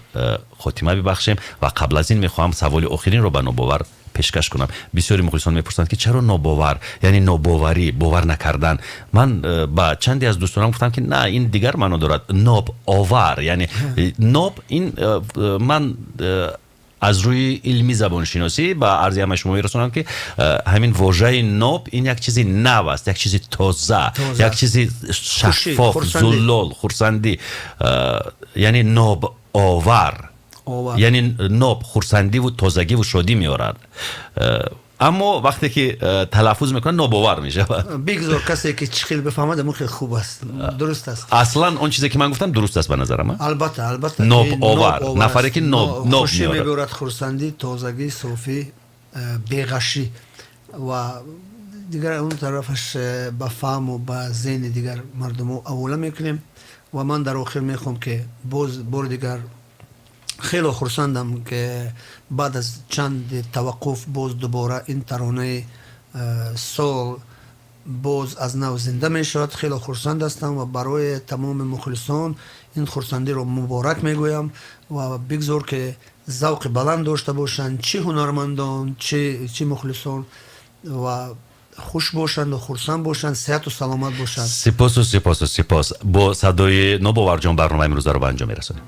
хотима бибахшем. Ва қабл аз ин мехоҳам саволи охиринро ба Нобовар пешкаш кунам. Бисёри мухлисон мепурсанд, ки чаро Нобовар, яъне нобоварӣ, бовар накардан. Ман ба чанде аз дӯстонам гуфтам, ки на, ин дигар маъно дорад, ноб овар, яъне ноб ин ман аз рӯи илми забоншиносӣ ба арзи ҳамаи шумо мерасонам, ки ҳамин вожаи ноб ин як чизи нав аст, як чизи тоза, як чизи шаффоф, зулол, хурсандӣ, яъне ноб овар, яъне ноб хурсандиву тозагиву шодӣ меорад, аммо вақте ки талаффуз мекунад, нобовар мешавад. Бигзор касе ки чӣ хел бифаҳмад, амон хел хуб аст, дуруст аст. Аслан он чизе ки ман гуфтам, дуруст аст ба назарам. Албатта, албатта. Нобовар, нафаре ки ноб ноб меорад, хурсандӣ, тозагӣ, софӣ, беғашӣ ва дигар. Он тарафаш ба фаҳму ба зеҳни дигар мардумо авола мекунем. Ва ман дар охир мехоҳам, ки боз бори дигар хело хурсандам, ки баъд аз чанди таваққуф боз дубора ин таронаи сол боз аз нав зинда мешавад. Хело хурсанд ҳастам ва барои тамоми мухлисон ин хурсандиро муборак мегӯям ва бигзор, ки завқи баланд дошта бошанд, чӣ ҳунармандон, чӣ мухлисон, ва хуш бошанду хурсанд бошанд, сеҳату саломат бошанд. Сипосу сипосу сипос. Бо садои Нобоварҷон барномаи имрӯзаро ба анҷом мерасонем.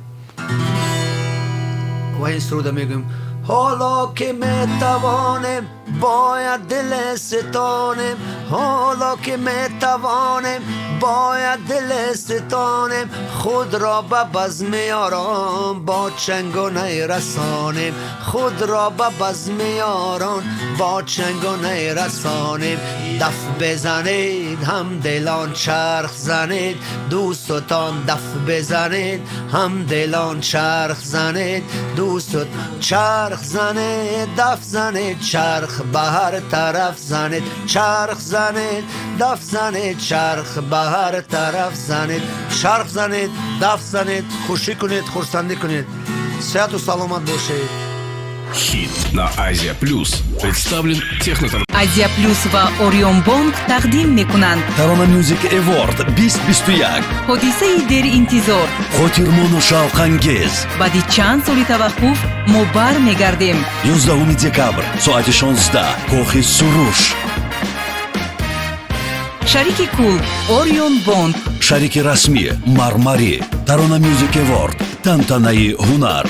Ва ин суруда мегӯем: ҳоло ки метавонем, бояд дил ситонем, ҳоло ки метавонем, бояд дил ситонем, худро ба базми ёрон бо чангу расонем, худро ба базми ёрон бо чангу расонем. Даф бизанед, ҳамдилон, чарх занед, дӯстон, даф бизанед, ҳамдилон, чарх занед, дӯстон, чарх занед, даф занед, чарх ба ҳар тараф занед, чарх занед, даф занед, чарх ба ҳар тараф занед, чарх занед, даф занед, хушӣ кунед, хурсандӣ кунед, сеҳату саломат бошед. Хит на Азия Плюс представлен техноторг. Азия Плюс ва Ориёнбонк тақдим мекунанд. Тарона Music Award 2021. Ҳодисаи деринтизор. Хотирмону шавқангез. Баъди чанд соли таваққуф мо бармегардем. 11 декабр, соати 16, Кохи Суруш. Шарики кул Ориёнбонк. Шарики расмӣ Мармарӣ. Тарона Music Award, тантанаи ҳунар.